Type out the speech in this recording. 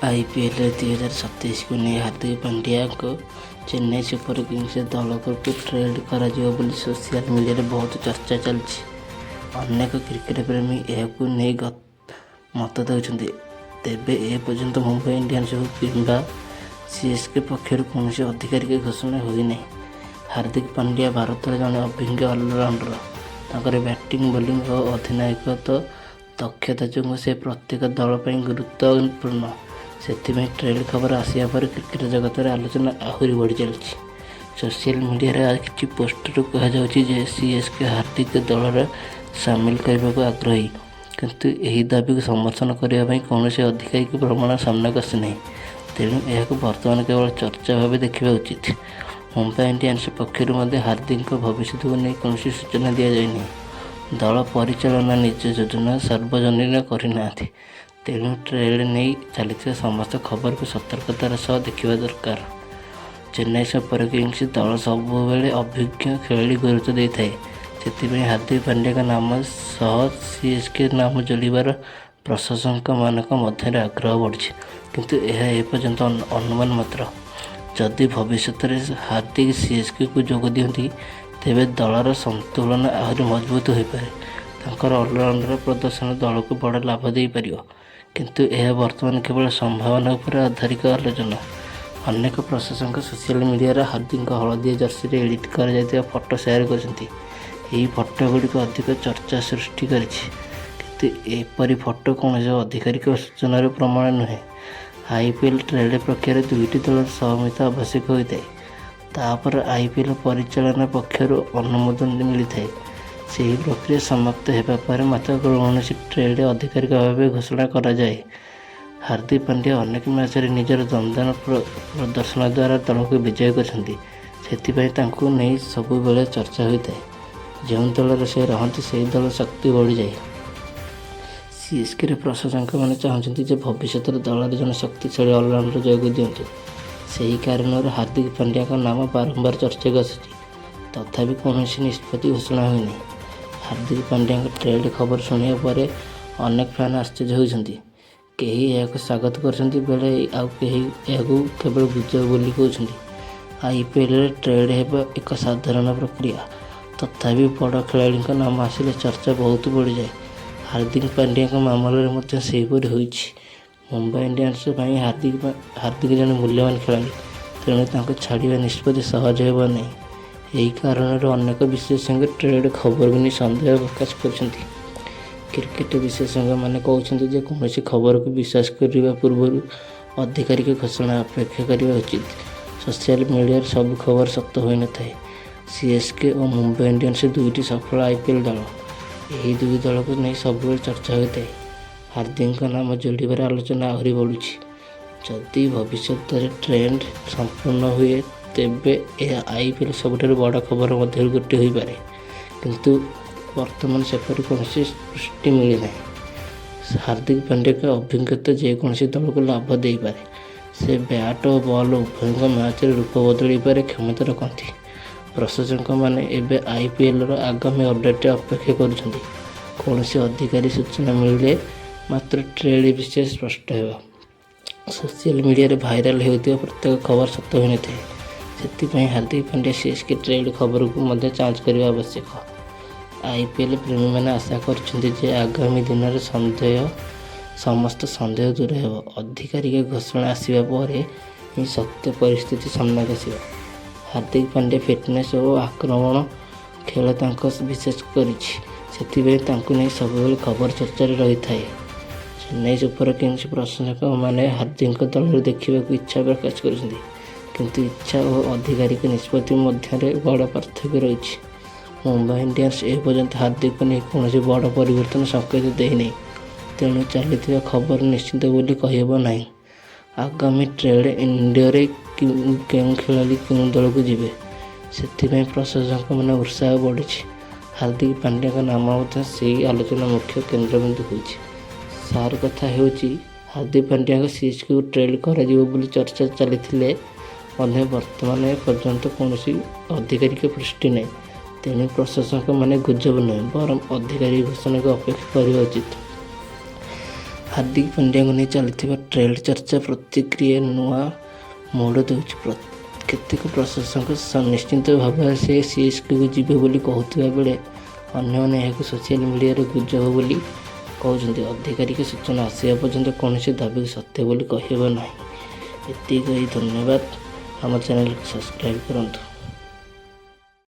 IPL 2027କୁ ନେଇ ହାର୍ଦ୍ଦିକ ପାଣ୍ଡ୍ୟାଙ୍କୁ Chennai super Kings ଦଳକୁ ଟ୍ରେଡ୍ କରାଯିବ ବୋଲି ସୋସିଆଲ ମିଡିଆରେ ବହୁତ ଚର୍ଚ୍ଚା ଚାଲିଛି। ଅନେକ କ୍ରିକେଟ ପ୍ରେମୀ ଏହାକୁ ନେଇ ମତ ଦେଉଛନ୍ତି। ତେବେ ଏପର୍ଯ୍ୟନ୍ତ ମୁମ୍ବାଇ ଇଣ୍ଡିଆନ୍ସ ହେଉ କିମ୍ବା ସିଏସକେ ପକ୍ଷରୁ କୌଣସି ଆଧିକାରିକ ଘୋଷଣା ହୋଇନାହିଁ। ହାର୍ଦ୍ଦିକ ପାଣ୍ଡ୍ୟା ଭାରତର ଜଣେ ଅଭିଜ୍ଞ ଅଲରାଉଣ୍ଡର। ତାଙ୍କର ବ୍ୟାଟିଂ, ବୋଲିଂ ଓ ଅଧିନାୟକତ୍ୱ ଦକ୍ଷତା ଯୋଗୁଁ ସେ ପ୍ରତ୍ୟେକ ଦଳ ପାଇଁ ଗୁରୁତ୍ୱପୂର୍ଣ୍ଣ। ସେଥିପାଇଁ ଟ୍ରେଡ୍ ଖବର ଆସିବା ପରେ କ୍ରିକେଟ ଜଗତରେ ଆଲୋଚନା ଆହୁରି ବଢ଼ିଚାଲିଛି। ସୋସିଆଲ ମିଡିଆରେ କିଛି ପୋଷ୍ଟରୁ କୁହାଯାଉଛି ଯେ ସିଏସକେ ହାର୍ଦ୍ଦିକଙ୍କୁ ଦଳରେ ସାମିଲ କରିବାକୁ ଆଗ୍ରହୀ। କିନ୍ତୁ ଏହି ଦାବିକୁ ସମର୍ଥନ କରିବା ପାଇଁ କୌଣସି ଆଧିକାରିକ ପ୍ରମାଣ ସାମ୍ନାକୁ ଆସିନାହିଁ। ତେଣୁ ଏହାକୁ ବର୍ତ୍ତମାନ କେବଳ ଚର୍ଚ୍ଚା ଭାବେ ଦେଖିବା ଉଚିତ। ମୁମ୍ବାଇ ଇଣ୍ଡିଆନ୍ସ ପକ୍ଷରୁ ମଧ୍ୟ ହାର୍ଦ୍ଦିକଙ୍କ ଭବିଷ୍ୟତକୁ ନେଇ କୌଣସି ସୂଚନା ଦିଆଯାଇନାହିଁ। ଦଳ ପରିଚାଳନା ନିଜ ଯୋଜନା ସାର୍ବଜନୀନ କରିନାହାନ୍ତି। ତେଣୁ ଟ୍ରେଡ୍ ନେଇ ଚାଲିଥିବା ସମସ୍ତ ଖବରକୁ ସତର୍କତାର ସହ ଦେଖିବା ଦରକାର। ଚେନ୍ନାଇ ସୁପର କିଙ୍ଗସ୍ ଦଳ ସବୁବେଳେ ଅଭିଜ୍ଞ ଖେଳାଳିଙ୍କୁ ଗୁରୁତ୍ୱ ଦେଇଥାଏ। ସେଥିପାଇଁ ହାର୍ଦ୍ଦିକ ପାଣ୍ଡ୍ୟାଙ୍କ ନାମ ସହ ସିଏସକେ ନାମ ଯୋଡ଼ିବାରେ ପ୍ରଶଂସକମାନଙ୍କ ମଧ୍ୟରେ ଆଗ୍ରହ ବଢ଼ିଛି। କିନ୍ତୁ ଏହା ଏପର୍ଯ୍ୟନ୍ତ ଅନୁମାନ ମାତ୍ର। ଯଦି ଭବିଷ୍ୟତରେ ହାର୍ଦ୍ଦିକ ସିଏସକେକୁ ଯୋଗ ଦିଅନ୍ତି, ତେବେ ଦଳର ସନ୍ତୁଳନ ଆହୁରି ମଜବୁତ ହୋଇପାରେ। ତାଙ୍କର ଅଲରାଉଣ୍ଡ ପ୍ରଦର୍ଶନ ଦଳକୁ ବଡ଼ ଲାଭ ଦେଇପାରିବ। କିନ୍ତୁ ଏହା ବର୍ତ୍ତମାନ କେବଳ ସମ୍ଭାବନା ଉପରେ ଆଧାରିତ ଆଲୋଚନା। ଅନେକ ପ୍ରଶଂସକ ସୋସିଆଲ ମିଡିଆରେ ହାର୍ଦ୍ଦିକଙ୍କ ହଳଦିଆ ଜର୍ସିରେ ଏଡିଟ୍ କରାଯାଇଥିବା ଫଟୋ ସେୟାର କରିଛନ୍ତି। ଏହି ଫଟୋଗୁଡ଼ିକ ଅଧିକ ଚର୍ଚ୍ଚା ସୃଷ୍ଟି କରିଛି। କିନ୍ତୁ ଏପରି ଫଟୋ କୌଣସି ଆଧିକାରିକ ସୂଚନାର ପ୍ରମାଣ ନୁହେଁ। ଆଇପିଏଲ୍ ଟ୍ରେଡ୍ ପ୍ରକ୍ରିୟାରେ ଦୁଇଟି ଦଳର ସହମତି ଆବଶ୍ୟକ ହୋଇଥାଏ। ତା'ପରେ ଆଇପିଏଲ୍ ପରିଚାଳନା ପକ୍ଷରୁ ଅନୁମୋଦନ ମିଳିଥାଏ। ସେହି ପ୍ରକ୍ରିୟା ସମାପ୍ତ ହେବା ପରେ ମାତ୍ର କୌଣସି ଟ୍ରେଡ୍ ଆଧିକାରିକ ଭାବେ ଘୋଷଣା କରାଯାଏ। ହାର୍ଦ୍ଦିକ ପାଣ୍ଡ୍ୟା ଅନେକ ମ୍ୟାଚରେ ନିଜର ଦମଦାର ପ୍ରଦର୍ଶନ ଦ୍ୱାରା ଦଳକୁ ବିଜୟୀ କରିଛନ୍ତି। ସେଥିପାଇଁ ତାଙ୍କୁ ନେଇ ସବୁବେଳେ ଚର୍ଚ୍ଚା ହୋଇଥାଏ। ଯେଉଁ ଦଳରେ ସେ ରହନ୍ତି, ସେହି ଦଳର ଶକ୍ତି ବଢ଼ିଯାଏ। ସିଏସକେର ପ୍ରଶଂସକମାନେ ଚାହୁଁଛନ୍ତି ଯେ ଭବିଷ୍ୟତରେ ଦଳରେ ଜଣେ ଶକ୍ତିଶାଳୀ ଅଲରାଉଣ୍ଡର ଯୋଗ ଦିଅନ୍ତୁ। ସେହି କାରଣରୁ ହାର୍ଦ୍ଦିକ ପାଣ୍ଡ୍ୟାଙ୍କ ନାମ ବାରମ୍ବାର ଚର୍ଚ୍ଚାକୁ ଆସୁଛି। ତଥାପି କୌଣସି ନିଷ୍ପତ୍ତି ଘୋଷଣା ହୋଇନାହିଁ। ହାର୍ଦ୍ଦିକ ପାଣ୍ଡ୍ୟାଙ୍କ ଟ୍ରେଡ୍ ଖବର ଶୁଣିବା ପରେ ଅନେକ ଫ୍ୟାନ୍ ଆଶ୍ଚର୍ଯ୍ୟ ହୋଇଛନ୍ତି। କେହି ଏହାକୁ ସ୍ୱାଗତ କରୁଛନ୍ତି ବେଳେ ଆଉ କେହି ଏହାକୁ କେବଳ ଗୁଜବ ବୋଲି କହୁଛନ୍ତି। ଆଇପିଏଲରେ ଟ୍ରେଡ୍ ହେବା ଏକ ସାଧାରଣ ପ୍ରକ୍ରିୟା। ତଥାପି ବଡ଼ ଖେଳାଳିଙ୍କ ନାମ ଆସିଲେ ଚର୍ଚ୍ଚା ବହୁତ ବଢ଼ିଯାଏ। ହାର୍ଦ୍ଦିକ ପାଣ୍ଡ୍ୟାଙ୍କ ମାମଲାରେ ମଧ୍ୟ ସେହିପରି ହୋଇଛି। ମୁମ୍ବାଇ ଇଣ୍ଡିଆନ୍ସ ପାଇଁ ହାର୍ଦ୍ଦିକ ଜଣେ ମୂଲ୍ୟବାନ ଖେଳାଳି। ତେଣୁ ତାଙ୍କୁ ଛାଡ଼ିବା ନିଷ୍ପତ୍ତି ସହଜ ହେବ ନାହିଁ। ଏହି କାରଣରୁ ଅନେକ ବିଶେଷଜ୍ଞ ଟ୍ରେଡ୍ ଖବରକୁ ନେଇ ସନ୍ଦେହ ପ୍ରକାଶ କରିଛନ୍ତି। କ୍ରିକେଟ ବିଶେଷଜ୍ଞମାନେ କହୁଛନ୍ତି ଯେ କୌଣସି ଖବରକୁ ବିଶ୍ୱାସ କରିବା ପୂର୍ବରୁ ଆଧିକାରିକ ଘୋଷଣା ଅପେକ୍ଷା କରିବା ଉଚିତ। ସୋସିଆଲ ମିଡିଆର ସବୁ ଖବର ସତ ହୋଇନଥାଏ। ସିଏସକେ ଓ ମୁମ୍ବାଇ ଇଣ୍ଡିଆନ୍ସ ଦୁଇଟି ସଫଳ ଆଇପିଏଲ୍ ଦଳ। ଏହି ଦୁଇ ଦଳକୁ ନେଇ ସବୁବେଳେ ଚର୍ଚ୍ଚା ହୋଇଥାଏ। ହାର୍ଦ୍ଦିକଙ୍କ ନାମ ଯୋଡ଼ିବାର ଆଲୋଚନା ଆହୁରି ବଢ଼ୁଛି। ଯଦି ଭବିଷ୍ୟତରେ ଟ୍ରେଡ୍ ସମ୍ପୂର୍ଣ୍ଣ ହୁଏ, ତେବେ ଏହା ଆଇପିଏଲ୍ ସବୁଠାରୁ ବଡ଼ ଖବର ମଧ୍ୟରୁ ଗୋଟିଏ ହୋଇପାରେ। କିନ୍ତୁ ବର୍ତ୍ତମାନ ସେପରି କୌଣସି ପୁଷ୍ଟି ମିଳିନାହିଁ। ହାର୍ଦ୍ଦିକ ପାଣ୍ଡ୍ୟାଙ୍କ ଅଭିଜ୍ଞତା ଯେକୌଣସି ଦଳକୁ ଲାଭ ଦେଇପାରେ। ସେ ବ୍ୟାଟ୍ ଓ ବଲ୍ ଉଭୟ ମ୍ୟାଚରେ ରୂପ ବଦଳାଇବାର କ୍ଷମତା ରଖନ୍ତି। ପ୍ରଶଂସକମାନେ ଏବେ ଆଇପିଏଲର ଆଗାମୀ ଅପଡେଟ୍ ଅପେକ୍ଷା କରୁଛନ୍ତି। କୌଣସି ଆଧିକାରିକ ସୂଚନା ମିଳିଲେ ମାତ୍ର ଟ୍ରେଡ୍ ବିଷୟ ସ୍ପଷ୍ଟ ହେବ। ସୋସିଆଲ ମିଡିଆରେ ଭାଇରାଲ ହେଉଥିବା ପ୍ରତ୍ୟେକ ଖବର ସତ ହୋଇନଥାଏ। ସେଥିପାଇଁ ହାର୍ଦ୍ଦିକ ପାଣ୍ଡ୍ୟା ସିଏସକେ ଟ୍ରେଡ୍ ଖବରକୁ ମଧ୍ୟ ଯାଞ୍ଚ କରିବା ଆବଶ୍ୟକ। ଆଇପିଏଲ୍ ପ୍ରେମୀମାନେ ଆଶା କରୁଛନ୍ତି ଯେ ଆଗାମୀ ଦିନରେ ସମସ୍ତ ସନ୍ଦେହ ଦୂର ହେବ। ଆଧିକାରିକ ଘୋଷଣା ଆସିବା ପରେ ହିଁ ସତ୍ୟ ପରିସ୍ଥିତି ସାମ୍ନାକୁ ଆସିବ। ହାର୍ଦ୍ଦିକ ପାଣ୍ଡ୍ୟା ଫିଟନେସ୍ ଓ ଆକ୍ରମଣ ଖେଳ ତାଙ୍କୁ ବିଶେଷ କରିଛି। ସେଥିପାଇଁ ତାଙ୍କୁ ନେଇ ସବୁବେଳେ ଖବର ଚର୍ଚ୍ଚାରେ ରହିଥାଏ। ଚେନ୍ନାଇ ସୁପର କିଙ୍ଗସ୍ ପ୍ରଶଂସକମାନେ ହାର୍ଦ୍ଦିକଙ୍କୁ ଦଳରେ ଦେଖିବାକୁ ଇଚ୍ଛା ପ୍ରକାଶ କରୁଛନ୍ତି। କିନ୍ତୁ ଇଚ୍ଛା ଓ ଆଧିକାରିକ ନିଷ୍ପତ୍ତି ମଧ୍ୟରେ ବଡ଼ ପାର୍ଥକ୍ୟ ରହିଛି। ମୁମ୍ବାଇ ଇଣ୍ଡିଆନ୍ସ ଏପର୍ଯ୍ୟନ୍ତ ହାର୍ଦ୍ଦିକଙ୍କୁ ନେଇ କୌଣସି ବଡ଼ ପରିବର୍ତ୍ତନ ସଂକେତ ଦେଇନାହିଁ। ତେଣୁ ଚାଲିଥିବା ଖବର ନିଶ୍ଚିତ ବୋଲି କହିହେବ ନାହିଁ। ଆଗାମୀ ଟ୍ରେଡ୍ ୱିଣ୍ଡୋରେ କେଉଁ ଖେଳାଳି କେଉଁ ଦଳକୁ ଯିବେ, ସେଥିପାଇଁ ପ୍ରଶଂସକମାନଙ୍କ ଉତ୍ସାହ ବଢ଼ିଛି। ହାର୍ଦ୍ଦିକ ପାଣ୍ଡ୍ୟାଙ୍କ ନାମ ମଧ୍ୟ ସେହି ଆଲୋଚନାର ମୁଖ୍ୟ କେନ୍ଦ୍ରବିନ୍ଦୁ ହୋଇଛି। ସାର କଥା ହେଉଛି, ହାର୍ଦ୍ଦିକ ପାଣ୍ଡ୍ୟାଙ୍କୁ ସିଏସକେକୁ ଟ୍ରେଡ୍ କରାଯିବ ବୋଲି ଚର୍ଚ୍ଚା ଚାଲିଥିଲେ ମଧ୍ୟ ବର୍ତ୍ତମାନ ପର୍ଯ୍ୟନ୍ତ କୌଣସି ଆଧିକାରିକ ପୁଷ୍ଟି ନାହିଁ। ତେଣୁ ପ୍ରଶଂସକମାନେ ଗୁଜବ ନୁହେଁ, ବରଂ ଆଧିକାରିକ ଘୋଷଣାକୁ ଅପେକ୍ଷା କରିବା ଉଚିତ। ହାର୍ଦ୍ଦିକ ପାଣ୍ଡ୍ୟାଙ୍କୁ ନେଇ ଚାଲିଥିବା ଟ୍ରେଡ୍ ଚର୍ଚ୍ଚା ପ୍ରତିକ୍ରିୟା ନୂଆ ମୋଡ଼ ଦେଉଛି। କେତେକ ପ୍ରଶଂସକ ନିଶ୍ଚିତ ଭାବରେ ସେ ସିଏସ୍କେକୁ ଯିବେ ବୋଲି କହୁଥିବା ବେଳେ ଅନ୍ୟମାନେ ଏହାକୁ ସୋସିଆଲ ମିଡିଆର ଗୁଜବ ବୋଲି କହୁଛନ୍ତି। ଆଧିକାରିକ ସୂଚନା ଆସିବା ପର୍ଯ୍ୟନ୍ତ କୌଣସି ଦାବିକୁ ସତ୍ୟ ବୋଲି କହିହେବ ନାହିଁ। ଏତିକି କହି ଧନ୍ୟବାଦ। ଆମ ଚ୍ୟାନେଲକୁ ସବସ୍କ୍ରାଇବ୍ କରନ୍ତୁ।